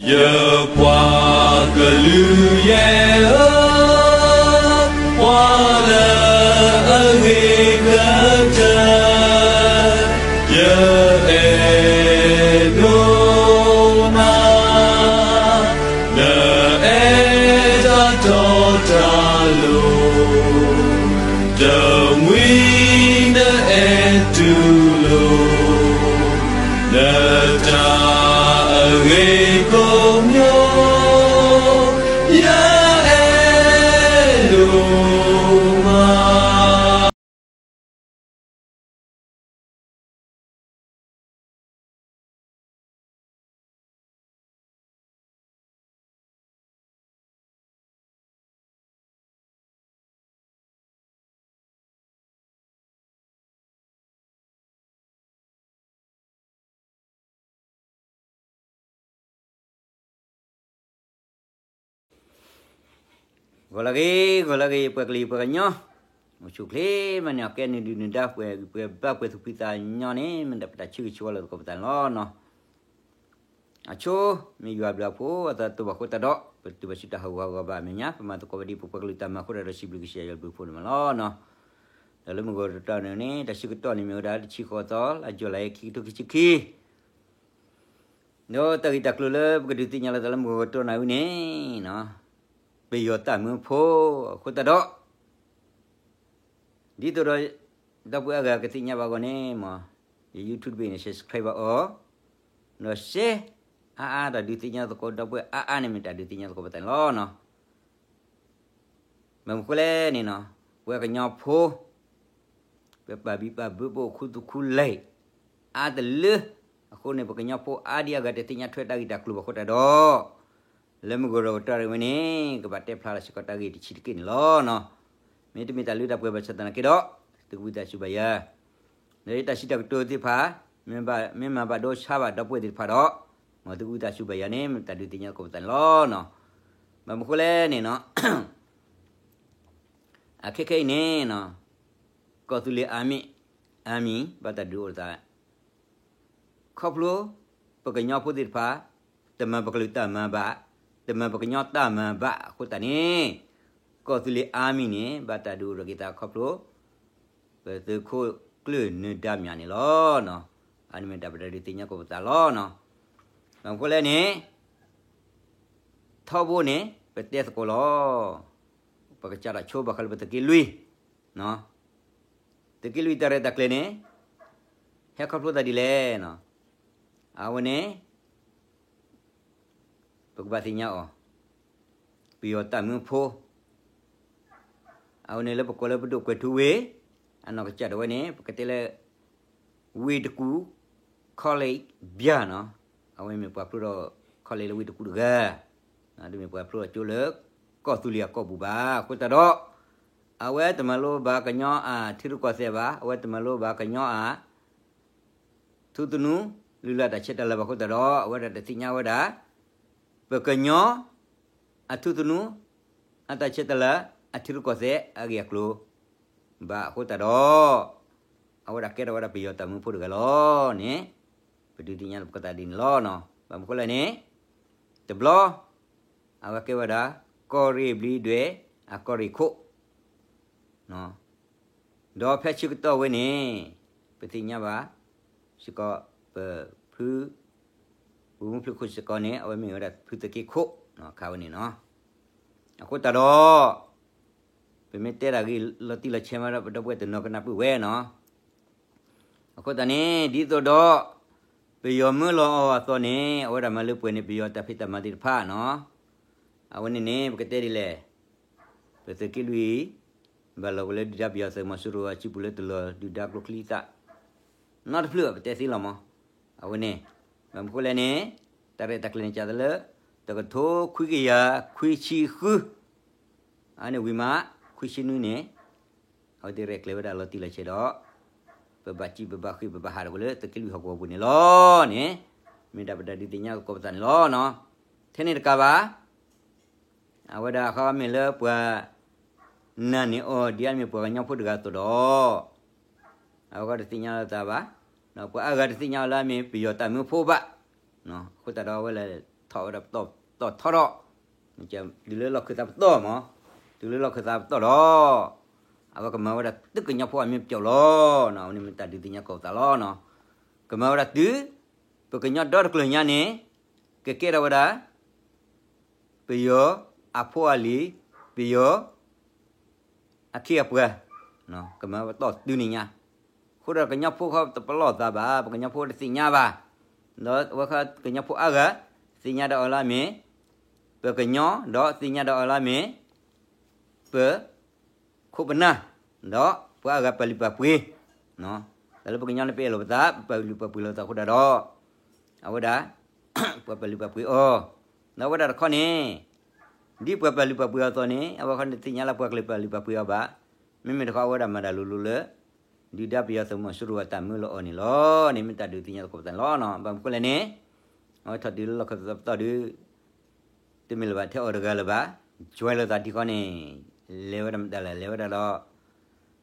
ယပှၤကလုာ်ယဲၢ်ဧၢ, ပှၤလၢအဂ့ၤကတၢၢ်, ယအဲၣ်ဒိးနၤ, နအဲၣ်တၢ်တီတၢ်လိၤ, တမှံၤနအဲၣ်တူၢ်လိာ်, နတၢ်အဂ့ၤကိးမံၤ, ယအဲၣ်ဒိးမး. ဂီၤလၢအဂ့ၤ, ဂီၤလၢအဂ့ၤ ပှၤကလုာ်ပှၤကညီ, အိၣ်ဆူၣ်အိၣ်ချ့မးန့ၣ် အကဲနုာ်ဒုၣ်နုာ်ဒါပှဲၤဂံၢ်ပှဲၤဘါပှဲၤသူၣ်ဖှံသးညီန့ၣ် မ့ၢ်ဒၣ်ပတၢ်ဆၢဂ့ၤဆၢဝါလိာ်သကိးပသးန့ၣ်လီၤ. အဆိ မ့ၢ်ယွၤဘျုးအဖိအသးတဘၣ်အဃိသတးဒီး ပတုၤဘၣ်ဆူတၢ်ဟးဂူာ်ဟးဂီၤဘၣ်အမဲာ်ညါ ပမၤသကိးဝဲဒ်ပပှၤကလုာ်တၢ်မၤအဃိဒီး စံးဘျုးကစၢ်ယွၤဘျုးအဖိန့ၣ်မးလီၤ. ဒီးလၢမုၢ်ဂီၤတတီၤန့ၣ်န့ၣ် တၢ်ဆၢကတီၢ်န့ၣ်မ့ၢ်ဝဲဒၣ် တဆံဃိးသီ လါယူၤလံ ခံကထိခံဆံခံ ဒီးတၢ်ဂ့ၢ်တၢ်ကျိၤလၢပကဒုးသ့ၣ်ညါလီၤသးလၢမုၢ်ဂီၤကတီၢ်နၣ်ရံၣ်န့ၣ်, ပယီၤတၢ်မၢဖိအဃိသတးဒီး, ဒ်သိးဒီး ဒီပုၢ်ဝဲၢ်အါဂၤကသ့ၣ်ညါဘၣ်အဂီၢ်န့ၣ်မး, ယ YouTube န့ၣ် subscribe ဘၣ်အီၤ, ဒီး share အါအါတၢ်ဒုးသ့ၣ်ညါသကိးဒီပုၢ်ဝဲၢ်အါအါန့ၣ်မ့ၢ်တၢ်ဒုးသ့ၣ်ညါသကိးပသးန့ၣ်လီၤ. ဘၣ်မနုၤဃိလဲၣ်န့ၣ်နီၤ, ပဝဲကညီဖိ ပပာ်ဘံၣ်ပာ်ဘၢပအိၣ်ခူသူၣ်ခူလံၤ အါတလၢ, အဃိန့ၣ် ပကညီဖိအါဒံအါဂၤတသ့ၣ်ညါထွဲတၢ်ဂ့ၢ်တၢ်ကျိၤဘၣ်အဃိတၢ်ဒီး, လၢမုၢ်ဂီၤဒီးကတီၢ်ဝဲန့ၣ် ကဘၣ်တဲဖျါလီၤစ့ၢ်ကီးတၢ်ဂ့ၢ်တဆံးတက့ၢ်န့ၣ်လီၤ. မ့တမ့ၢ်တၢ်လၢတၢ်ပှဲၤဘၣ်ဆၣ်သနာ်က့ဒီး, သုကဝံသးစူၤဘၣ်ယၤ, ဒီးယတၢ်စံးတၢ်ကတိၤသ့ၣ်တဖၣ်, မ့ၢ်မၤဘၣ်ဒိဆါဘၣ်ဒီပုၢ်ဝဲၢ်သ့ၣ်တဖၣ်ဒီး, မ်သုကဝံသးစူၤဘၣ်ယၤန့ၣ် မ့ၢ်တၢ်ဒုးသ့ၣ်ညါသကိးပသးန့ၣ်လီၤ. ဘၣ်မနုၤဃိလဲၣ်န့ၣ်နီၤ အခဲခဲအံၤန့ၣ်, ကီၢ်သူလ့ၤအါမံၤ, အါမံၤ ဘၣ်တၢ်ဒုးအိၣ်သး, ခီဖျိ ပကညီဖိသ့ၣ်တဖၣ် တမၤပကလုာ်တၢ်မၤဘၣ်, တမၤပကညီတၢ်မၤဘၣ်အဃိသတးန့ၣ်, ကီၢ်သူလ့ၤအါမံၤန့ၣ် ဘၣ်တၢ်ဒုးအိၣ်ထီၣ်က့ၤသးခီဖျိ ပသုးခိၣ်ကျၢၢ်နၢၤဒါမၠးန့ၣ်လီၤ. အန့ၣ်မ့ၢ်တၢ်ပတၢ်ဒုးသ့ၣ်ညါသကိးပသးလီၤ. ဘၣ်မနုၤဃိလဲၣ်န့ၣ် ထီဘိန့ၣ် ပတဲသကိးလီၤ. ပကစးထီၣ်ဆိဘၣ်ဃးလၢပသုးက့လွံၢ်, သုးက့လွံၢ်တၢ်ရဲၣ်တၢ်ကျဲၤန့ၣ် ဟဲခီဖျိသးဒ်လဲၣ်. အဝဲန့ၣ် ပကဘၣ်သ့ၣ်ညါအီၤ, ပယီၤတၢ်မၢဖိ အဝဲန့ၣ်လၢပကိးလၢပဒိၣ်ကွဲၤထူဝ့ၢ်, အနီၢ်ကစၢ်ဒၣ်ဝဲန့ၣ် ပကတဲလၢ ဝ့ၢ်တကူၣ် college ဘၣ်နီၤ, အဝဲမ့ၢ်ပှၤဖျိထီၣ် college လၢဝ့ၢ်တကူၣ်တဂၤ, တမ့ၢ်ပှၤဖျိထီၣ်ကၠိလၢ ကီၢ်သူလ့ၤအကီၢ်ပူၤဘၣ်. အဃိသတးဒီး အဝဲတမၤလိဘၣ်ကညီအထံရူၢ်ကီၢ်သဲးဘၣ်, အဝဲတမၤလိဘၣ်ကညီအ ထူသနူ လုၢ်လၢ်တၢ်ဆဲးတၢ်လၤဘၣ်အဃိသတးဒီး အဝဲဒၣ်တသ့ၣ်ညါဝဲဒၣ် ပကညီအထူသနူ အတၢ်ဆဲးတၢ်လၤ အထံရူၢ်ကီၢ်သဲးအဂ့ၢ်အကျိၤဘၣ်အဃိသတးဒီး အဝဲဒၣ်ကဲထီၣ်ဝဲဒၣ်ပယီၤတၢ်မၢဖိတဂၤလီၤန့ၣ် ပဒုးသ့ၣ်ညါလီၤပသးဒ်န့ၣ်လီၤ. ဘၣ်မနုၤဃိလဲၣ်န့ၣ် တဘျီ အဝဲကဲဝဲဒၣ် ကီၢ်ရ့ၣ်ဘျံးဒွဲၣ်အကီၢ်ရ့ၣ်ခိၣ် ဒီးဖဲဆၢကတီၢ်ဝဲန့ၣ် ပသ့ၣ်ညါဘၣ်စ့ၢ်ကီး ပဖု ပူမုၣ်ဖျိခိၣ်စ့ၢ်ကီးန့ၣ် အဝဲမ့ၢ်ဝဲဒၣ်ဖုသုးက့ခိၣ် ခါဝဲန့ၣ်နီၤ. အဃိသတးဒီး ပမ့ၢ်တဲတၢ်ဂ့ၢ်လီၤတံၢ်လီၤဆဲးမးဒီး ပဒီပုၢ်ဝဲၢ်တနီၤကနၢ်ပၢၢ်ဝဲနီၤ. အဃိသတးန့ၣ် ဒ်သိးဒီး ပယီၤမၢလီၤအီၤအသိးန့ၣ် အဝဲဒၣ်မၤလၢပှဲၤန့ၣ် ပယီၤတၢ်ဖံးတၢ်မၤသ့ၣ်တဖၣ်နီၤ. အဝဲန့ၣ်န့ၣ် ပကတဲဒ်လဲၣ်, ပသုးက့လွံၢ် ဘၣ်လီၤကလၢဒုၣ်ဒါပယီၤသုးမီၤစိရိၤအစုပူၤလၢတလီၤဒုၣ်ဒါကျိချံသၣ် နီတဖျၢၣ် ပတဲသ့လီၤမး. အဝဲန့ၣ် ဘၣ်မနုၤဃိလဲၣ်န့ၣ် တၢ်ရဲၣ်တၢ်ကျဲၤန့ၣ်ကသးလၢ တကထိခွံကယၤခွံဆံဃု အန့ၣ်ဝံၤမး ခွံဆံနွံန့ၣ် အဝဲသ့ၣ်ရဲၣ်ကျဲၤဝဲဒၣ်လီၤတံၢ်လီၤဆဲးဒီး ပဘၣ်စံၣ်ပဘၣ်ဃ့ၢ်ပဘၣ်ဟးထီၣ်က့ၤလၢသုးက့လွံၢ်ဟီၣ်ကဝီၤပူၤန့ၣ်လီၤန့ၣ် မ့ၢ်ဒၣ်ပတၢ်ဒုးသ့ၣ်ညါသကိးပသးန့ၣ်လီၤ. ထဲန့ၣ်တကးဘၣ် အဝဲဒၣ်ဃီမ့ၢ်လၢပှၤ နာ်န့ၢ်အီၤဒ်အမ့ၢ်ပှၤကညီဖိတဂၤအသိးဒီး အဝဲဃီတသ့ၣ်ညါလီၤသးဘၣ်, ဒီးပှၤအါဂၤတသ့ၣ်ညါအီၤလၢအမ့ၢ်ပယီၤတၢ်မၢဖိဘၣ်. အဃိသတးဒီးအဝဲလၢ ထီၣ်ဝဲဒၣ်ပတီၢ်ထီထီၣ်, တုၤလၢလီၢ်ခၢၣ်သးပတီၢ်မး, တုၤလၢလီၢ်ခၢၣ်သးပတီၢ်ဒီး အဝဲကမၤဝဲဒၣ်သုကညီဖိအမ့ၢ်ပျီလီၤ. အဝဲန့ၣ်မ့ၢ်တၢ်ဒုးသ့ၣ်ညါကိးပသးလီၤ. ကမၤဝဲဒၣ်သု ပကညီဒီတကျၢၤညါန့ၣ် ကကဲထီၣ်ဝဲဒၣ် ပယီၤအဖိအလံၤ, ပယီၤ အခ့အပှၤ, ကမၤပတီၢ်တုၤန့ၣ်ညါ, အဃိဒီးကညီဖိခီတပလီၢ်သးဘၣ်, ပကညီဖိတသ့ၣ်ညါဘၣ်, ဒီးအဝဲခီကညီဖိအါဂၤ သ့ၣ်ညါဒီးအီၤလၢအမ့ၢ် ပကညီ, ဒီးသ့ၣ်ညါဒီးအီၤလၢအမ့ၢ် ပ ခိၣ်ပနၢ်, ဒီးပှၤအါဂၤပာ်လုၢ်ပာ်ပှ့ၤ, တၢ်လၢပကညီန့ၣ် ပအဲၣ်လိာ်ပသး, ပပာ်လုၢ်ပာ်ပှ့ၤလိာ်သးအဃိဒၣ်ဒီး အဝဲဒၣ် ပှၤပာ်လုၢ်ပာ်ပှ့ၤအီၤ, ဒီးအဝဲဒၣ်တခီန့ၣ် ဒ်ပှၤပာ်လုၢ်ပာ်ပှ့ၤအီၤအသိးန့ၣ် အဝဲခီန့ၣ်သ့ၣ်ညါလၢပှၤကလုာ်ပာ်လုၢ်ပာ်ပှ့ၤအီၤဘၣ်, မ့မ့ၢ်တခီအဝဲဒၣ်မၤတၢ်လိၤလိၤလၢ ဒုၣ်ဒါပယီၤသုးမီၤစိရိၤအတၢ်မၢလီၤအီၤန့ၣ်လီၤ. န့ၣ်မ့ၢ်တၢ်ဒုးသ့ၣ်ညါသကိးပသးန့ၣ်လီၤ. ဘၣ်မနုၤဃိလဲၣ်န့ၣ် အဝဲထီၣ်တုၤလၢလီၢ်ခၢၣ်သးပတီၢ်ဒီး တမ့ၢ်လၢၤဘၣ်ထဲအီၤတဂၤလၢၤဘၣ်, ကၠွဲလီၤသးဒ်ခီန့ၣ် လဲၤဝဲဒၣ်မတၤလဲၣ် လဲၤဝဲဒၣ်ဒီး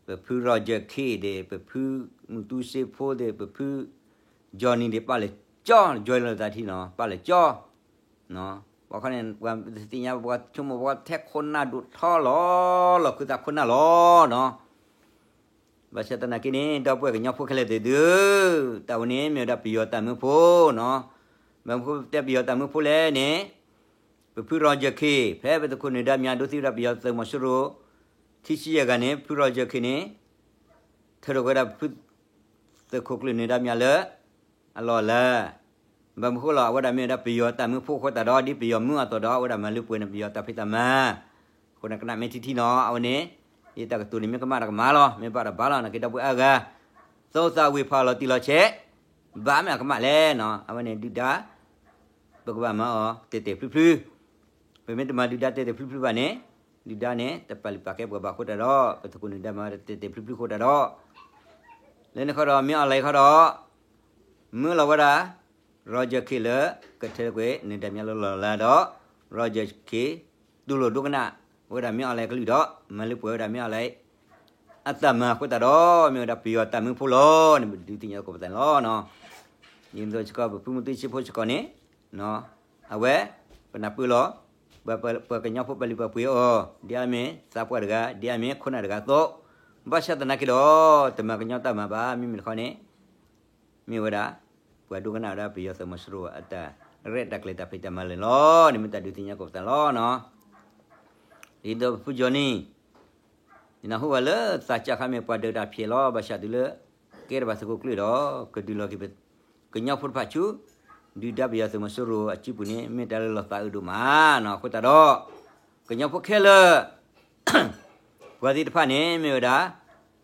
ပဖု Roger K ဒီး ပဖုမူတူစ့ဖိဒီး ပဖု Johnny ဒီး ပာ်လၢကၠီ, ကၠွဲလီၤသးထံနီၤ ပာ်လၢကၠီ, ပှၤခီန့ၣ် ပှၤသ့ၣ်ညါ ပှၤဆိကမိၣ် ပှၤထဲခိၣ်နၢ်ဒိၣ်ထီလီၤ, လီၢ်ခၢၣ်သးခိၣ်နၢ်လီၤနီၤ. ဘၣ်ဆၣ်သနာ်က့န့ၣ် ဒီပုၢ်ဝဲၢ်ကညီဖိခဲလၢာ်သ့ၣ်သုဧၢ, တၢ်ဝဲန့ၣ်မ့ၢ်ဝဲဒၣ်ပယီၤတၢ်မၢဖိနီၤ. ဘၣ်မနုၤဃိပတဲပယီၤတၢ်မၢဖိလဲၣ်န့ၣ် ပဖု Roger K ဖဲပသုးခိၣ်နၢၤဒါမၠါ ဒိသံဝဲဒၣ်ပယီၤသုးမီၤစိရိၤ ခံဆံယဲၢ်ဂၤန့ၣ် ပဖု Roger K န့ၣ် ထၢထီၣ်ဝဲဒၣ်ပဖု သုးခိၣ်ကျၢၢ်နၢၤဒါမၠါလၢ အလီၢ်အလၤ, ဘၣ်မနုၤဃိလီၤ အဝဲဒၣ်မ့ၢ်ဝဲဒၣ်ပယီၤတၢ်မၢဖိအဃိသတးဒီး ဒ်ပယီၤမၢအသိးဒီး အဝဲဒၣ်မၤလၢပှဲၤန့ၣ် ပယီၤတၢ်ဖံးတၢ်မၤ, အဃိန့ၣ်ကနၣ်မ့ၢ်ထံထံနီၤ အဝဲန့ၣ် ယတၢ်ကတိၤန့ၣ်မ့ၢ်ကမၣ်ဒီးကမၣ်လီၤ, မ့ၢ်ဘၣ်ဒီးဘၣ်လီၤ, နာ်က့ဒီပုၢ်ဝဲၢ်အါဂၤ သီသးဝ့ၤဖးလီၤတံၢ်လီၤဆဲး, ဘၣ်မ့ၢ်အကမၣ်လဲၣ်နီၤ, အဝဲန့ၣ်ဒုၣ်ဒါ ပကဘၣ်မၤအီၤတဲာ်တဲာ်ဖျုဖျု, ပမ့ၢ်တမၤဒုၣ်ဒါတဲာ်တဲာ်ဖျုဖျုဘၣ်န့ၣ် ဒုၣ်ဒါန့ၣ် တပာ်လုၢ်ပာ်ကဲပှၤဘၣ်အဃိသတးဒီး ပသုးခိၣ်နၢၤဒါမၠါတဲာ်တဲာ်ဖျုဖျုအဃိသတးဒီး လၢန့ၣ်ခီဒီး မ့ၢ်အီၤလဲၣ်ခီဒီး မၢလီၤဝဲဒၣ် Roger K လၢ ကထၢကွံာ်နၢၤဒါမၠါလၢလီၢ်လၤဒီး Roger K တူၢ်လိာ်ဒိကနၣ် ဝဲဒၣ်မ့ၢ်အီၤလဲၣ်ကလုၢ်ဒီး မၤလၢပှဲၤဝဲဒၣ်မ့ၢ်အီၤလဲၣ် အတၢ်မၤအဃိသတးဒီး မ့ၢ်ဝဲဒၣ်ပယီၤတၢ်မၢဖိလီၤန့ၣ် ပဒုးသ့ၣ်ညါသကိးပသးန့ၣ်လီၤ. ဒ်သိးစ့ၢ်ကီး ပဖုမူတူစ့ဖိစ့ၢ်ကီးန့ၣ် အဝဲ ပနၢ်ပၢၢ်လီၤ ပှၤကညီဖိပာ်လုၢ်ပာ်ပှ့ၤအီၤ ဒ်အမ့ၢ်သးပှၢ်တဂၤ ဒ်အမ့ၢ်ခိၣ်နၢ်တဂၤအသိး, ဘၣ်ဆၣ်သနာ်က့ဒီး တမၤကညီတၢ်မၤဘၣ် မ့မ့ၢ်တခီန့ၣ် မ့ၢ်ဝဲဒၣ် ပှၤဒိကနၣ်ဝဲဒၣ်ပယီၤသုးမီၤစိရိၤအတၢ်ရဲၣ်တၢ်ကျဲၤတၢ်ဖံးတၢ်မၤလၢာ်လီၤန့ၣ် မ့ၢ်တၢ်ဒုးသ့ၣ်ညါသကိးပသးလီၤ. ဒ်သိးပဖု Johnny နၢ်ဟူဘၣ်လၢသးစၢ်ခါမ့ၢ်ပှၤဒုးတၢ်ဖျဲးလီၤ ဘၣ်ဆၣ်တုၤလၢ ကဲထီၣ်ဘၣ်သုးခိၣ်ကျၢၢ်ဒီး ကဒုးလီၤက့ၤ ကညီဖိတဖၣ်ဆူ ဒုၣ်ဒါပယီၤသုးမီၤစိရိၤအစုပူၤန့ၣ် မ့ၢ်တၢ်လၢလီၤသးအုးဒိၣ်မးနီၤ အဃိသတးဒီး ကညီဖိခဲလၢာ် ပှၤသ့ၣ်တဖၣ်န့ၣ် မ့ၢ်ဝဲဒၣ်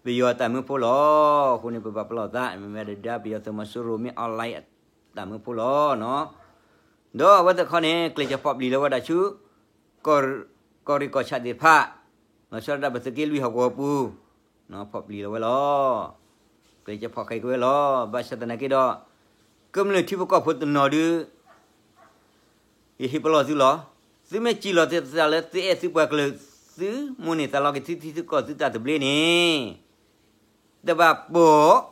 ပယီၤတၢ်မၢဖိလီၤ. အဃိန့ၣ် ပဘၣ်ပလီၢ်သး မ့ၢ်ဝဲဒၣ်ဒုၣ်ဒါပယီၤသုးမီၤစိရိၤ မ့ၢ်အီလဲၣ်အတၢ်မၢဖိလီၤနီၤ. ဒီးအဝဲသ့ၣ်တခီန့ၣ် ကျဲးစၢးဖီၣ်ပျံၤလီၤဝဲဒၣ်ဆူ ကီၢ်ရ့ၣ်ကီၢ်ဆၣ်သ့ၣ်တဖၣ် လီၤဆီဒၣ်တၢ်ပသုးက့လွံၢ်ဟီၣ်ကဝီၤပူၤ ဖီၣ်ပျံၤလီၤဝဲလီၤ. ကျဲးစၢးဖီၣ်ဃဲးက့ၤဝဲလီၤ. ဘၣ်ဆၣ်သနာ်က့ဒီး ကမျၢၢ်ထံဖိကီၢ်ဖိတနီၤဒုး ယဟ့ၣ်ပလီၢ်သုလီၤ. သုမ့ၢ်စံးလီၤသုသးလၢသုအဲၣ်သုပှၤကလုာ် သုမိၣ်န့ၢ်သးလီက့ၤသုထံသုကီၢ်သုတၢ်သဘျ့န့ၣ် တဘၣ်ပိာ်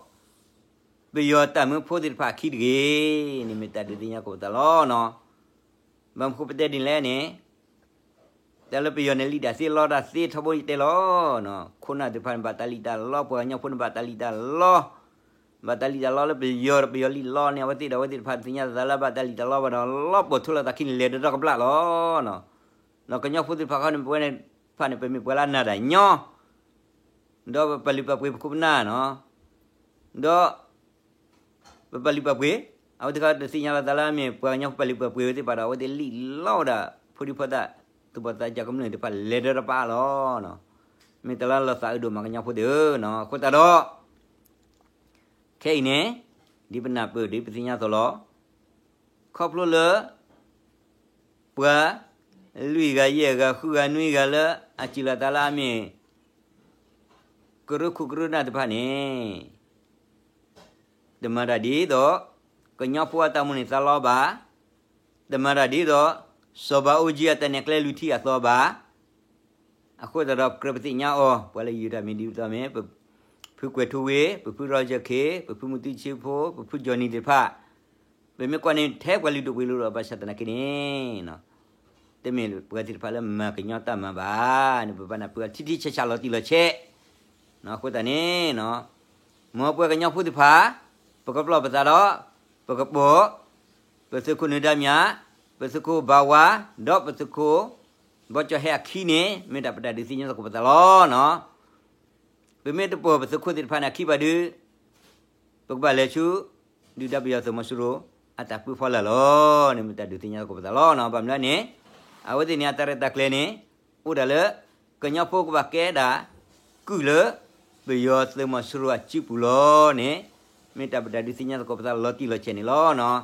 ပယီၤတၢ်မၢဖိသ့ၣ်တဖၣ်အခံတဂ့ၤန့ၣ် မ့ၢ်တၢ်ဒုးသ့ၣ်ညါကိးပသးလီၤနီၤ. ဘၣ်မနုၤဃိပတဲဒ်န့ၣ်လဲၣ်န့ၣ် တၢ်လၢပယီၤန့ၣ် လံၣ်တၢ်သ့လီတၢ်သ့ထီဘိယတဲလီၤ. ခိၣ်နၢ်သ့ၣ်တဖၣ်န့ၣ် ဘၣ်တၢ်လံၣ်တၢ်လီ ပှၤကညီဖိန့ၣ် ဘၣ်တၢ်လံၣ်တၢ်လီ ဘၣ်တၢ်လံၣ်တၢ်လီလၢပယီၤဒီးပယီၤလံၣ်လီန့ၣ် အဝဲသ့ၣ်ဒီးအဝဲသ့ၣ်တဖၣ်သ့ၣ်ညါသးလၢဘၣ်တၢ်လံၣ်တၢ်လီဘၣ်ဒီး လီပိာ်ထွဲလိာ်သးခံန့ၣ် လဲၤဒီးဒီကဘျၣ်လီၤ. ဒီးကညီဖိသ့ၣ်တဖၣ်ခီန့ၣ် ပဝဲန့ၣ်တဖၣ်န့ၣ် ပမ့ၢ်ပှၤလၢအနၢ်တၢ်ညီ ဒီးပပာ်လုၢ်ပာ်ပှ့ၤပခိၣ်ပနၢ်နီၤ ဒီး ပပာ်လုၢ်ပာ်ပှ့ၤ အဝဲသ့ၣ်ခီတသ့ၣ်ညါလီၤသးလၢမ့ၢ်ပှၤကညီပာ်လုၢ်ပာ်ပှ့ၤဝဲသ့ၣ်တဖၣ်ဒီး အဝဲသ့ၣ်လံၣ်လီဝဲဒၣ် ဖိဒံဖိသၣ် သူၣ်ဘီၣ်သးစၢ်ကမျၢၢ်သ့ၣ်တဖၣ်လဲၤဒီးတပၣ်လီၤ. မ့ၢ်တၢ်လၢလီၤသးအုးဒိၣ်မးကညီဖိသ့ၣ်ဧၢနီၤ အဃိသတးဒီး ခဲအံၤန့ၣ် ဒ်ပနၢ်ပၢၢ်ဒ်ပသ့ၣ်ညါအသိးလီၤ. ခီဖျိလၢ ပှၤ လွံၢ်ဂၤယဲၢ်ဂၤဃုဂၤနွံဂၤလၢအစံးလီၤသးလၢအမ့ၢ် ကရၢခိၣ်ကရၢနၢ်သ့ၣ်တဖၣ်န့ၣ် တမၤတၢ်ဒ်သိး ကညီဖိအတၢ်မိၣ်န့ၢ်သးလီဘၣ်, တမၤတၢ်ဒ်သိး စီၤဘးအူကၠံအတၢ်နဲၣ်ကျဲလွံၢ်ထံၣ်အသိးဘၣ်. အဃိသတးဒီး ကြၢးပသ့ၣ်ညါအီၤ ပှၤလၢယုၢ်တၢ်မ့ၢ်ဒ်သိးမ့ၢ် ပဖုကွဲၤထူဝ့ ပဖု Roger K ပဖုမူတူစ့ဖိ ပဖု Johnny သ့ၣ်တဖၣ် ပမ့ၢ်ကွၢ်န့ၣ် ထဲပှၤလုၢ်ဒိၣ်ပှ့ၤဒိၣ်လီၤ ဘၣ်ဆၣ်သနာ်က့န့ၣ် တမ့ၢ်ပှၤသ့ၣ်တဖၣ်လၢမၤကညီတၢ်မၤဘၣ်န့ၣ် ပဘၣ်နၢ်ပၢၢ်အီၤထံထံဆးဆးလီၤတံၢ်လီၤဆဲး, အဃိသတးန့ၣ် မ်ပှၤကညီဖိသ့ၣ်တဖၣ် ပကပလီၢ်ပသးဒီး ပကပိာ် ပသုးခိၣ်နၢၤဒါမၠး, ပသုးခိၣ်ဘၣ်ဝါ, ဒီးပသုးခိၣ် ဘီကၠီဟဲအခံန့ၣ် မ့ၢ်တၢ်ပတၢ်ဒုးသ့ၣ်ညါသကိးပသးလီၤနီၤ. ပမ့ၢ်တပိာ်ပသုးခိၣ်သ့ၣ်တဖၣ်န့ၣ်အခံဘၣ်ဒီး ပကဘၣ်လဲၤဆူ ဒုၣ်ဒါပယီၤသုးမီၤစိရိၤ အတၢ်ပၢဖီလာ်လီၤန့ၣ် မ့ၢ်တၢ်ဒုးသ့ၣ်ညါသကိးပသးလီၤနီၤ. ဘၣ်မနုၤလဲၣ်န့ၣ် အဝဲသ့ၣ်န့ၣ် အတၢ်ရဲၣ်တၢ်ကျဲၤန့ၣ် အိၣ်ဒၣ်လၢ ကညီဖိကဘၣ်ကဲဒၣ် ကုၢ်လၢ ပယီၤသုးမီၤစိရိၤအစုပူၤလီၤန့ၣ် မ့ၢ်တၢ်ပတၢ်ဒုးသ့ၣ်ညါသကိးပသးလီၤတံၢ်လီၤဆဲးန့ၣ်လီၤနီၤ.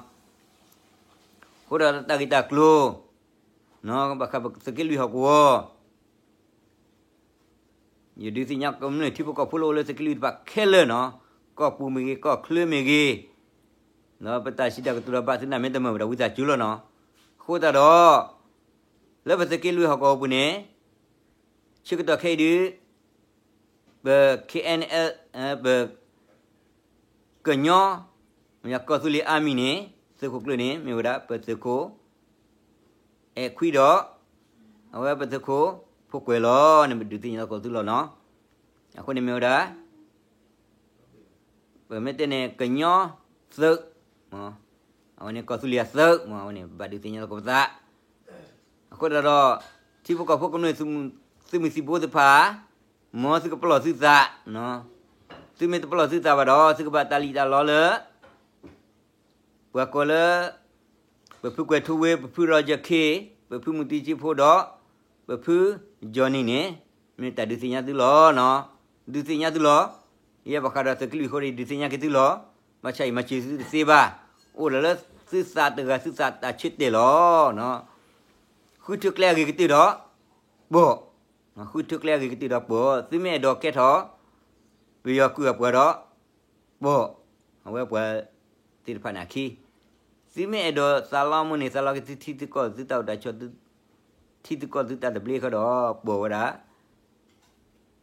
အဃိဒီးတၢ်ဂ့ၢ်တၢ်ကျိၤ ဘၣ်ဃးပသုးက့လွံၢ်ဟီၣ်ကဝီၤ ယဒုးသ့ၣ်ညါကမျၢၢ်ထံဖိကီၢ်ဖိလၢအိၣ်လၢသုးက့လွံၢ်တဖၣ်ခဲလၢာ်နီၤ, ကီၢ်ပူၤမ့ၢ်ဂ့ၤ ကီၢ်ချၢမ့ၢ်ဂ့ၤ, ဒီးပတၢ်စံးတၢ်ကတိၤဒီးဘၣ်သုနာ်မ့ၢ်တမုာ်ဝဲဒၣ်ဝံသးစူၤလီၤနီၤ. အဃိသတးဒီး လၢပသုးက့လွံၢ်ဟီၣ်ကဝီၤပူၤန့ၣ် ဆၢကတီၢ်ခဲအံၤဒုး ပ K N L ပ ကညီ မ့ၢ်ကီၢ်သူလ့ၤအါမံၤန့ၣ် သုးခိၣ်ကျၢၢ်န့ၣ် မ့ၢ်ဝဲဒၣ်ပသုးခိၣ် အဲၣ်ခွံဒီး အဝဲပသုးခိၣ်ဖိကွဲးလီၤန့ၣ် ပဒုးသ့ၣ်ညါသကိးသုလီၤနီၤ. အဃိန့ၣ်မ့ၢ်ဝဲဒၣ် ပမ့ၢ်တဲန့ၣ် ကညီသုး, အဝဲန့ၣ်ကီၢ်သူလ့ၤအသုး, အဝဲန့ၣ်ဘၣ်ဒုးသ့ၣ်ညါသကိးပသး. အဃိသတးဒီး ထံဖိကီၢ်ဖိကမျၢၢ် သုးမုၢ်သံၣ်ဘိသ့ၣ်တဖၣ် မ်သုကပလီၢ်သုသး, သုမ့ၢ်တပလီၢ်သုသးဘၣ်ဒီး သုကဘၣ်တၢ်လံၣ်တၢ်လီလၢ ပှၤကိးလၢ ပဖုကွဲးထူဝ့, ပဖု Roger K, ပဖုမုၢ်တံကၠံဖိဒီး ပဖု Johnny န့ၣ် မ့ၢ်တၢ်ဒုးသ့ၣ်ညါသုလီၤနီၤ. ဒုးသ့ၣ်ညါသုလီၤ. ယဲဘၣ်ဃးဒီးသုးက့လွံၢ်အဃိဒီး ဒုးသ့ၣ်ညါက့ၤသုလီၤ. ဘၣ်ဆၣ်အံၤမၤစၢၤသုတသ့ဘၣ်. အိၣ်ဒၣ်လၢသုသးတဂၤသုသးတၢ်ဆၢတဲာ်လီၤ. ဃုထၢကျဲအဂ့ၤကတၢၢ်ဒီး ပိာ်, ဃုထၢကျဲအဂ့ၤကတၢၢ်ဒီးပိာ်, သုမ့ၢ်အဲၣ်ဒိးကဲထီၣ် ပယီၤကုၢ်အပှၤဒီး ပိာ်, အဝဲပှၤသ့ၣ်တဖၣ်န့ၣ်အခံ, သုမ့ၢ်အဲၣ်ဒိးသးလီမုၢ်န့ၣ် သးလီက့ၤသုထံသုကီၢ်သုတၢ်အိၣ်တၢ်ဆိး ထံသုကီၢ်သုတၢ်သဘျ့ဃီဒီး ပိာ်ဝဲဒၣ်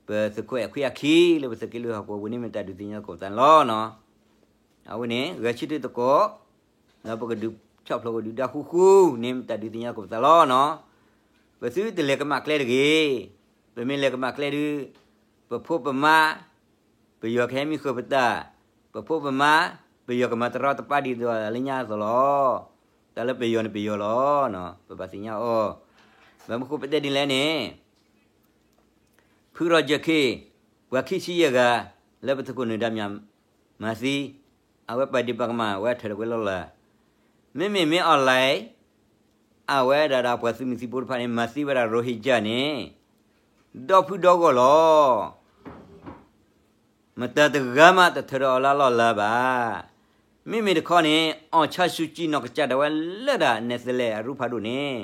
ပသုးခိၣ်အဲၣ်ခွံအခံလၢပသုးက့လွံၢ်ဟီၣ်ကဝီၤပူၤန့ၣ် မ့ၢ်တၢ်ဒုးသ့ၣ်ညါသကိးပသးန့ၣ်လီၤနီၤ. အဝဲန့ၣ် ဂဲၤဆၢထၢၣ်သကိး ဒီးပကဒုးဆီၣ်ဖျိးကဒုၣ်ဒါဃူဃူန့ၣ် မ့ၢ်တၢ်ဒုးသ့ၣ်ညါသကိးပသးလီၤနီၤ. ပသုတလဲၤကမၣ်ကျဲတဂ့ၤ. ပမ့ၢ်လဲၤကမၣ်ကျဲဒုး ပဖိပမါ ပယီၤကဟဲမံဃုာ်ပတၢ်, ပဖိပမါ ပယီၤကမၤတရီတပါဒ်သိးလၢညါအသိးလီၤ. တၢ်လၢပယီၤန့ၣ်ပယီၤလီၤ. ပဘၣ်သ့ၣ်ညါအီၤ. ဘၣ်မနုၤဃိပတဲဒ်လဲၣ်န့ၣ် ဖု Roger K ပှၤခံဆံယဲၢ်ဂၤ လၢပသုးခိၣ်နၢၤဒါမၠးမၤသံ, အဝဲပာ်ဒ့ၣ်ပာ်ကမၣ်ဝဲထွဲဒီးဝဲလီၢ်လၤ, မ့မ့ၢ်မ့ၢ် online အဝဲဒၣ်ဒီးပှၤသုးမုၢ်သံၣ်ဘိတဖၣ်န့ၣ် မၤသံဝဲဒၣ် Rohingya န့ၣ် ဒီဖုဒီဂီၢ်လီၤ. မတၤတဂၤမးတထၢဒီးအီၤလၢလီၢ်လၤဘၣ်. မ့မ့ၢ်တခီန့ၣ် အောင်ဆန်းစုကြည် နီၢ်ကစၢ်ဒၣ်ဝဲလၢဒၣ် Netherlands အရူဖးဒိၣ်န့ၣ်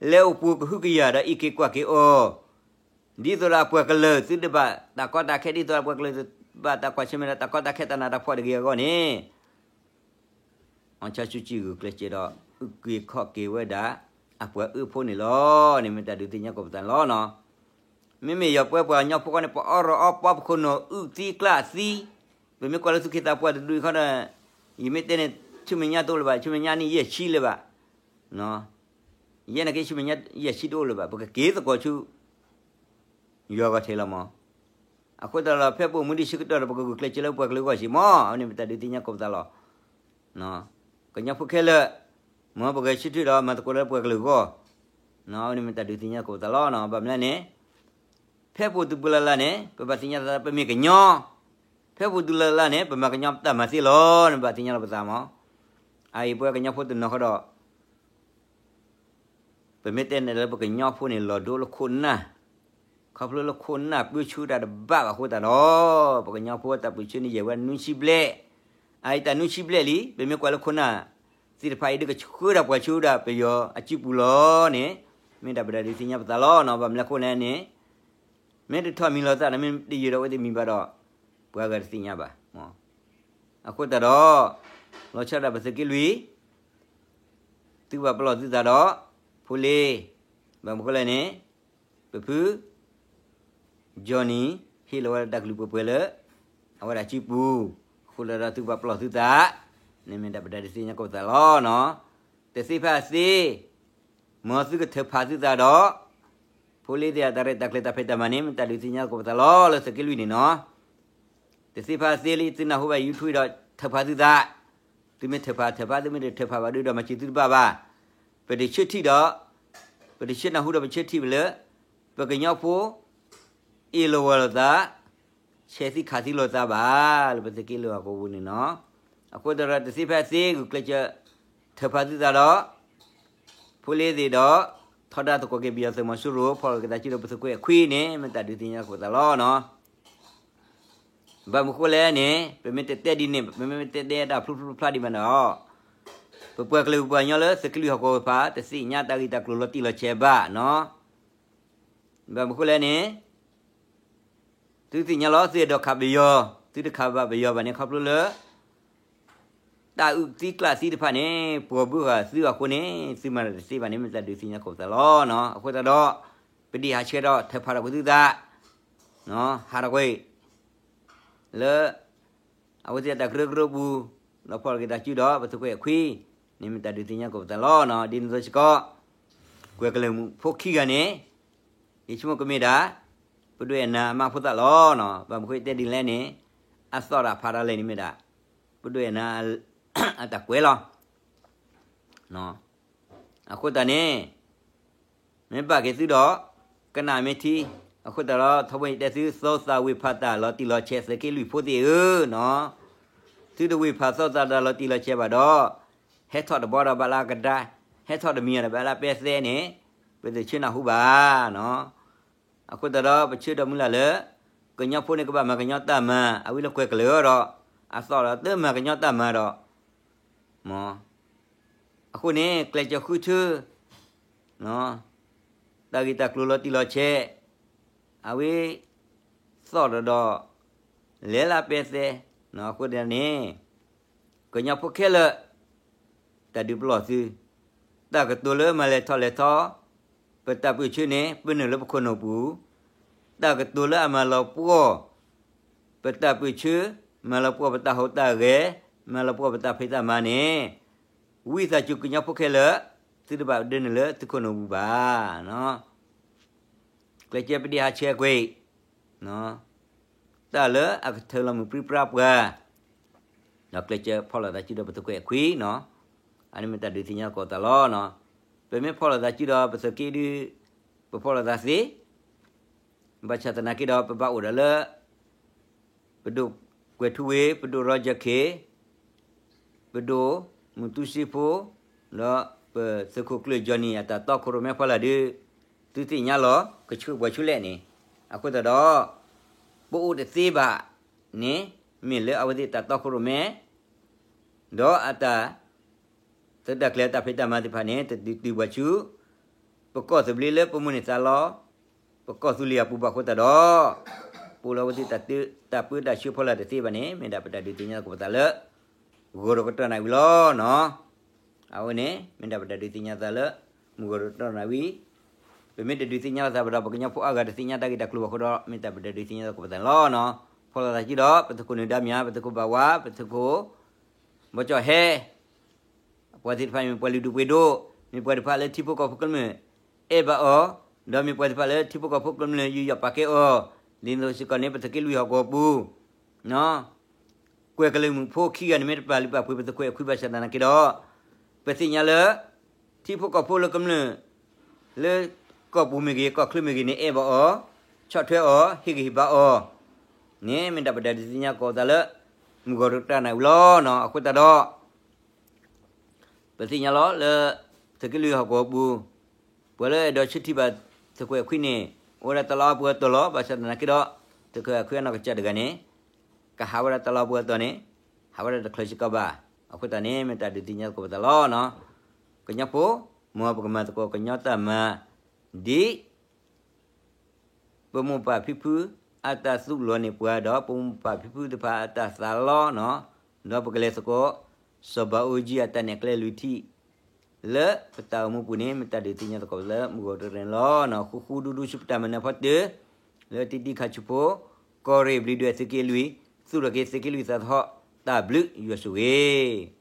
လဲၤအိၣ်ပှိၤကဟုကယာ်ဒီးအံးက့ၤကွၢ်က့ၤအီၤ ဒ်သိးဒီးအပှၤကလုာ်သုတဘၣ်တၢ်ကီတၢ်ခဲ ဒ်သိးဒီးအပှၤကလုာ်တဘၣ်တၢ်ကွၢ်ဆၢၣ်မဲာ်ဒီးတၢ်ကီတၢ်ခဲတၢ်နးတၢ်ဖှီၣ်တဂ့ၤအဂီၢ်န့ၣ် အောင်ဆန်းစုကြည် ဂုာ်ကျဲးစၢးဒီး အုၣ်က့ၤခီၣ်က့ၤဝဲဒၣ် အပှၤအၢဖိန့ၣ်လီၤန့ၣ် မ့ၢ်တၢ်ဒုးသ့ၣ်ညါကိးပသးန့ၣ်လီၤနီၤ. မ့မ့ၢ်ယပှၤပှၤကညီဖိဃီန့ၣ် ပအီၣ်ရီးအီပီ ပခိၣ်နူာ်အုၣ်သံကျၢ်သံ, ပမ့ၢ်ကွၢ်လၢသုးက့သးပှၢ်တဒူၣ်အံၤခီဒီး ယမ့ၢ်တဲန့ၣ် ဆူမဲာ်ညါတအိၣ်လၢၤဘၣ်, ဆူမဲာ်ညါန့ၣ်ယဲၢ်ဆံလၢၤဘၣ်. ယဲန့ၣ်က့ ဆူမဲာ်ညါယဲၢ်ဆံတအိၣ်လၢၤဘၣ်, ပကက့ၤသကိးဆူ ယွၤဂီၤထဲလီၤမး. အဃိသတးဒီး ဖဲပအိၣ်မူဒံးဆၢကတီၢ်ဒီး ပကဂုာ်ကျဲးစၢးလၢပှၤကလုာ်အဂီၢ်စ့ၢ်မး, အဝဲန့ၣ်မ့ၢ်တၢ်ဒုးသ့ၣ်ညါကိးပသးလီၤ. ကညီဖိခဲလၢာ် မ်ပဂဲၤဆၢထၢၣ်ဒီးမၤသကိးလၢပှၤကလုာ်အဂီၢ်, အဝဲန့ၣ်မ့ၢ်တၢ်ဒုးသ့ၣ်ညါကိးပသးလီၤ. ဘၣ်မနုၤလဲၣ်န့ၣ် ဖဲပအိၣ်သုးပူၤလၢ်လၢ်န့ၣ် ပဘၣ်သ့ၣ်ညါသးပမ့ၢ်ကညီ, ဖဲပအိၣ်သုးလၢ်လၢ်န့ၣ် ပမၤကညီတၢ်မၤသ့လီၤန့ၣ် ဘၣ်သ့ၣ်ညါလီၤပသးမး. အအံၤပဝဲကညီဖိတနီၤဃီဒီး ပမ့ၢ်တဲန့ၣ်လၢပကညီဖိန့ၣ် လီၤဒိလၢခိၣ်နၢ်, ခီဖျိလၢခိၣ်နၢ်ပၢဆှၢတၢ်တဘၣ်ဘၣ်အဃိသတးဒီး ပကညီဖိတၢ်ပၢဆှၢန့ၣ် ယဲၢ်ဝဲနွံဆံဘျဲၣ်, အအံၤတၢ်နွံဆံဘျဲၣ်လံ, ပမ့ၢ်ကွၢ်လၢခိၣ်နၢ်သ့ၣ်တဖၣ်အံၤဒုးကဆှၢဒၣ်ပှၤဆူဒၣ်ပယီၤအစုပူၤလီၤန့ၣ် မ့ၢ်တၢ်ပတၢ်ဒုးသ့ၣ်ညါပသးလီၤနီၤ. ဘၣ်မနုၤလဲၣ်အဃိလဲၣ်န့ၣ် မ့ၢ်တထီၣ်မံၤလီၤသးဒီး မ့ၢ်တယၢၤဒီးအဝဲသ့ၣ်မံၤဘၣ်ဒီး ပှၤဂၤတသ့ၣ်ညါဘၣ်. အဃိသတးဒီး လီၤဆီဒၣ်ပသုးက့လွံၢ် သုကဘၣ်ပလီၢ်သုသးဒီး ဖိလ့, ဘၣ်မနုၤဃိလဲၣ်န့ၣ် ပဖု Johnny ဟ့ၣ်လီၤဝဲဒၣ်တၢ်ကလုၢ်ပှဲၤပှဲၤလၢ အဝဲဒၣ်စုပူၤ, အဃိသတးဒီးသုကဘၣ်ပလီၢ်သုသး, န့ၣ်မ့ၢ်ဒၣ်ပတၢ်ဒုးသ့ၣ်ညါကိးပသးလီၤနီၤ. တသ့ဖဲအသ့ မ်သုကထၢဖးသုသးဒီး ဖိလ့သ့ၣ်အတၢ်ရဲၣ်တၢ်ကျဲၤတၢ်ဖံးတၢ်မၤန့ၣ် မ့ၢ်တၢ်ဒုးသ့ၣ်ညါကိးပသးလီၤလၢသုးက့လွံၢ်န့ၣ်နီၤ. တသ့ဖဲအသ့လၢသုနၢ်ဟူဘၣ် YouTube ဒီးထၢဖးသုသး, သုမ့ၢ်ထၢဖးထၢဖး သုမ့ၢ်တထၢဖးဘၣ်ဒုးဒီးမၤစၢၤသုတဘၣ်ဘၣ်. ပတဆၢထံၣ်ဒီး ပတဆၢနၢ်ဟူဒီးပဆၢထံၣ်ပလၢ ပကညီဖိ အ့ၣ်လိာ်ဝီၤလိာ်သး ဆဲးသံခးသံလိာ်သးဘၣ် လၢပသုးက့လွံၢ်ဟီၣ်ကဝီၤပူၤန့ၣ်နီၤ. အဃိသတးဒီးတသ့ဖဲအသ့ဂုာ်ကျဲးစၢး ထၢဖးသုသးဒီး ဖိလ့သ့ၣ်ဒီး ထီဒါသကိးက့ၤပယီၤသုးမီၤစိရိၤ ဖီၣ်လီၤက့ၤသးစုဒီးပသုးခိၣ်အဲၣ်ခွံန့ၣ် မ့ၢ်တၢ်ဒုးသ့ၣ်ညါကိးပသးလီၤနီၤ. ဘၣ်မနုၤဃိလဲၣ်န့ၣ် ပမ့ၢ်တတဲဒ်န့ၣ် ပမ့ၢ်တတဲတၢ်ဖျိဖျိဖျါဒံးဘၣ်န့ၣ်ဒီး ပပှၤကလုာ်ပှၤကညီလၢသုးက့လွံၢ်ဟီၣ်ကဝီၤတဖၣ် တသ့ၣ်ညါတၢ်ဂ့ၢ်တၢ်ကျိၤလီၤတံၢ်လီၤဆဲးဘၣ်နီၤ. ဘၣ်မနုၤဃိလဲၣ်န့ၣ် သုသ့ၣ်ညါလီၤ သုအဲၣ်ဒိးခးပယီၤ သုတခးဘၣ်ပယီၤဘၣ်န့ၣ် ခီဖျိလၢ တၢ်အုၣ်သံကျၣ်သံတဖၣ်န့ၣ် ပှီၤဘုဃာ်သုအဃိန့ၣ် သုမၤတၢ်တသ့ဘၣ်န့ၣ် မ့ၢ်တၢ်ဒုးသ့ၣ်ညါကိးပသးလီၤနီၤ. အဃိသတးဒီး ပဒံးဟးဆှဲးဒီးထၢဖးဒီးပသုသး ဟးထီၣ်ကွံာ် လၢ အဝဲသ့ၣ်တၢ်ကရၢကရိပူၤ ဒီးဖီၣ်လီၤက့ၤသးစုဒီးပသုးခိၣ်အဲၣ်ခွံ န့ၣ်မ့ၢ်တၢ်ဒုးသ့ၣ်ညါကိးပသးလီၤနီၤ. ဒ်န့ၣ်အသိးစ့ၢ်ကီး ကွဲၤကလုာ်မုၣ်ဖိခံဂၤန့ၣ် ယဆိကမိၣ်ကမ့ၢ်ဒၣ် ပဒိၣ်အဲၣ်နၤအမါဖိသၣ်လီၤနီၤ. ဘၣ်မနုၤဃိတဲဒ်လဲၣ်န့ၣ် အသီၣ်ဒီးဖးဒၣ်လဲာ်န့ၣ်မ့ၢ်ဒၣ် ပဒိၣ်အဲၣ်နၤ အတၢ်ကွဲးလီၤ. အဃိသတးန့ၣ် မ့ၢ်ဘၣ်က့ၤသုဒီး ကနၣ်မ့ၢ်ထံ, အဃိသတးဒီး ထီဘိယတဲသု သီသးဝ့ၢ်ဖးတၢ်လီၤတံၢ်လီၤဆဲး သုးက့လွံၢ်ဖိသ့ၣ်ဧၢနီၤ, သုတဝ့ၢ်ဖးသီသးတၢ်လီၤတံၢ်လီၤဆဲးဘၣ်ဒီး ဟဲထီၣ်တဘီဒီးဘၣ်လၢအကဒါ, ဟဲထီၣ်တမံၤဒီးဘၣ်လၢအပဲသဲန့ၣ် ပတဆၢနၢ်ဟူဘၣ်နီၤ. အဃိသတးဒီး ပဆၢဒီးမုၢ်လၢ်လၢ ကညီဖိန့ၣ်ကဘၣ်မၤကညီတၢ်မၤ အဝဲလၢကွဲၤကလုာ်ဒီး အသီၣ်ဒီးတမၤကညီတၢ်မၤဒီး မ့ၢ် အဃိန့ၣ် ကျဲးစၢးဃုထၢ တၢ်ဂ့ၢ်တၢ်ကျိၤလီၤတံၢ်လီၤဆဲး အဝဲ သီၣ်ဒီးဒီး လဲၤလၢပဲသဲ အဃိန့ၣ် ကညီဖိခဲလၢာ် တၢ်ဒုးပလီၢ်သု တၢ်ကတိၤလၢမၤလဲၤထီၣ်လဲၤထီ ပတၢ်ပၢၢ်ဆၢန့ၣ် ပနုာ်လၢပခိၣ်နူာ်ပူၤ, တၢ်ကတိၤလၢအမၤလီၤပှီၢ် ပတၢ်ပၢၢ်ဆၢ, မၤလီၤပှီၢ်ပတၢ်ဟူးတၢ်ဂဲၤ, မၤလီၤပှီၢ်ပတၢ်ဖံးတၢ်မၤန့ၣ်, ဝံသးစူၤကညီဖိခဲလၢာ် သုတဘၣ်ဒၢနုာ်လၢသုခိၣ်နူာ်ပူၤဘၣ်. ကျဲးစၢးပဒံးဟးဆှဲးကွံာ် တၢ်လၢအကထၢလီၤမုၢ်ပြံပြါပှၤ, ဒီးကျဲးစၢးဖီၣ်လိာ်သးစုဒီးပသုးခိၣ်အဲၣ်ခွံနီၤ, အန့ၣ်မ့ၢ်တၢ်ဒုးသ့ၣ်ညါကိးသးလီၤ. ပမ့ၢ်ဖီၣ်လိာ်သးစုဒီးပသုးက့ဒုး ပဖီၣ်လိာ်သးသ့, ဘၣ်ဆၣ်သနာ်က့ဒီး ပဘၣ်အိၣ်ဒီးလၢ ပဒိၣ်ကွဲၤထူဝ့ၣ်, ပဒိၣ်ရီယၢၢ်ခ့ၣ်, ပဒိၣ်မုၢ်တူစ့ဖိ, ဒီးပသုးခိၣ်ကျၢၢ်ကၠီနံၤအတၢ်တီခိၣ်ရိၣ်မဲဖီလာ်ဒုး သုသ့ၣ်ညါလီၤ ကဆှၢပှၤဆူလဲၣ်န့ၣ်, အဃိသတးဒီး ပအိၣ်တသ့ဘၣ်န့ၣ် မ့ၢ်လၢအဝဲသ့ၣ်တၢ်တီခိၣ်ရိၣ်မဲ ဒီးအတၢ် သုးတၢ်ကျဲၤတၢ်ဖံးတၢ်မၤသ့ၣ်တဖၣ်န့ၣ် တဒုးတုၤပှၤဆူ ပကီၢ်သဘျ့လၢပမိၣ်န့ၢ်သးလီ ပကီၢ်သူလ့ၤအပူၤဘၣ်အဃိသတးဒီး ပအိၣ်လၢအဝဲသ့ၣ်တၢ်ပၢတၢ်ဆှၢဖီလာ်တသ့ဘၣ်န့ၣ် မ့ၢ်ဒၣ်ပတၢ်ဒုးသ့ၣ်ညါသကိးပသးလၢ ဂီၤဒီးကတီၢ်နၣ်ဝံၤလီၤနီၤ. အဝဲန့ၣ် မ့ၢ်ဒၣ်ပတၢ်ဒုးသ့ၣ်ညါသးလၢ မုၢ်ဂီၤဒီးကတီၢ်နၣ်ဝံၤ ပမ့ၢ်တဒုးသ့ၣ်ညါလိာ်သးဘၣ်ဒီး ပကညီဖိအါဂၤတသ့ၣ်ညါတၢ်ဂ့ၢ်တၢ်ကျိၤဘၣ်အဃိဒီး မ့ၢ်တၢ်ပတၢ်ဒုးသ့ၣ်ညါသကိးပသးန့ၣ်လီၤနီၤ. ဖီၣ်လိာ်သးစုဒီး ပသုးခိၣ်နၢၤဒါမၠး, ပသုးခိၣ်ဘၣ်ဝါ, ပသုးခိၣ် ဘီကၠီၣ်ဟဲ ပှၤသ့ၣ်တဖၣ်မ့ၢ်ပှၤလုၢ်ဒိၣ်ပှ့ၤဒိၣ်, မ့ၢ်ပှၤတဖၣ်လၢထံဖိကီၢ်ဖိကမျၢၢ် အဲၣ်ဘၣ်အီၤ, ဒီးမ့ၢ်ပှၤတဖၣ်လၢထံဖိကီၢ်ဖိကမျၢၢ်ယူးယီၣ်ပာ်ကဲအီၤ, ဒ်သိးစ့ၢ်ကီးန့ၣ် ပသုးက့လွံၢ်ဟီၣ်ကဝီၤပူၤ ကွဲၤကလုာ်မုၣ်ဖိခံဂၤန့ၣ် မ့ၢ်တပာ်လုၢ်ပာ်ပှ့ၤပသုးခိၣ်အဲၣ်ခွံဘၣ်ဆၣ်သနာ်က့ဒီး ပသ့ၣ်ညါလၢ ထံဖိကီၢ်ဖိလၢကမျၢၢ် လၢကီၢ်ပူၤမ့ၢ်ဂ့ၤ ကီၢ်ချၢမ့ၢ်ဂ့ၤန့ၣ် အဲၣ်ဘၣ်အီၤ, ဆီၣ်ထွဲအီၤ, ဟ့ၣ်ဂံၢ်ဟ့ၣ်ဘါအီၤန့ၣ် မ့ၢ်ဒၣ်ပတၢ်ဒုးသ့ၣ်ညါသကိးပသးလၢ မုၢ်ဂီၤဒီးကတီၢ်နၣ်ဝံၤလီၤနီၤ. အဃိသတးဒီး ပသ့ၣ်ညါလီၤလၢ သုးက့လွံၢ်ဟီၣ်ကဝီၤပူၤ ပှၤလၢအဲၣ်ဒိးဆၢထံၣ်ဘၣ်သုးခိၣ်အဲၣ်ခွံန့ၣ် အိၣ်ဝဲဒၣ်တၢ်လီၢ်အါပူၤအတီၢ်လီၤ. ဘၣ်ဆၣ်သနာ်က့ဒီး သုးခိၣ်အဲၣ်ခွံအနီၢ်ကစၢ်တဂၤန့ၣ် ကဟးဝဲဒၣ်တၢ်လီၢ်အါပူၤအတီၢ်န့ၣ် ဟးဝဲဒၣ်တချုးစ့ၢ်ကီးဘၣ်. အဃိသတးန့ၣ် မ့ၢ်တၢ်ဒုးသ့ၣ်ညါသကိးပသးလီၤနီၤ. ကညီဖိ မ်ပကမၤသကိးကညီတၢ်မၤ ဒ် ပမိၢ်ပၢ်ဖံဖု အတၢ်သူၣ်လီၤန့ၢ်ပှၤဒီး ပမိၢ်ပၢ်ဖံဖုတဖၣ်အတၢ်သးလီနီၤ, ဒီးပကလဲၤသကိး စီၤဘးအူကၠံအတၢ်နဲၣ်ကျဲလွံၢ်ထံၣ် လၢပတၢ်အိၣ်မူပူၤန့ၣ် မ့ၢ်တၢ်ဒုးသ့ၣ်ညါသကိးလၢမုၢ်ဂီၤတရံးလီၤနီၤ. ဃူဃူဒူဒူဆူပတၢ်မၤနၢၤဖီတၢၢ် လၢတံတံခါဆူဖိ ကီၢ်ရ့ၣ်ဘျံးဒွဲၣ်သုးက့လွံၢ် သူၣ်ထီၣ်က့ၤသုးက့လွံၢ်သးသဟီၣ်တၢ်ဘျုးယွၤဆိၣ်ဂ့ၤ